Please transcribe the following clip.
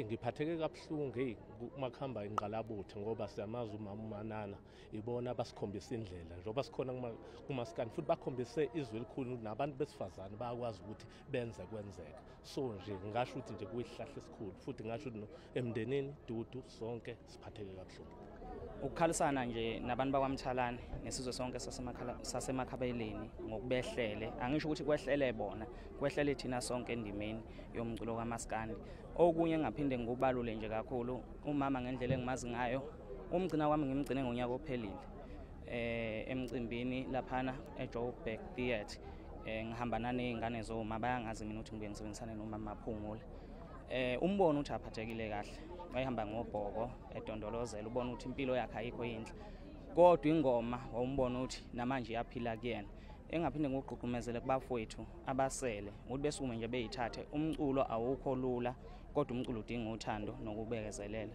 Ngiphatheke kabuhlungu hey uma kuhamba ingqalabutho, ngoba siyamazi umama uManana, ibona abasikhombisa indlela njengoba sikhona kumaskandi, futhi bakhombise izwi elikhulu nabantu besifazane bayakwazi ukuthi benze kwenzeka. So nje ngingasho ukuthi nje kuyisihlahla esikhulu, futhi ngingasho ukuthi emndenini dudu sonke siphatheke kabuhlungu. Ukukhalisana nje nabantu bakwaMthalane nesizwe sonke sasemakhabeleni ngokubehlele, angisho ukuthi kwehlele bona, kwehlele thina sonke endimeni yomculo kaMaskandi. Okunye engaphinde ngikubalule nje kakhulu, umama ngendlela engimazi ngayo, umgcina wami ngimgcine ngonyaka ophelile emcimbini laphana eJoburg Theatre. Ngihamba naney'ngane zoma, bayangazi mina ukuthi ngibuye ngisebenzisane nomama Maphungula. Umbono ukuthi aphathekile kahle, wayehamba ngobhoko edondolozela, ubona ukuthi impilo yakhe ayikho yinhle, kodwa ingoma wawumbona ukuthi namanje iyaphila kuyena. Engaphinde ngikugqugqumezele kubafowethu abasele ukuthi besukume nje beyithathe, umculo awukho lula, kodwa umculo udinga uthando nokubekezelela.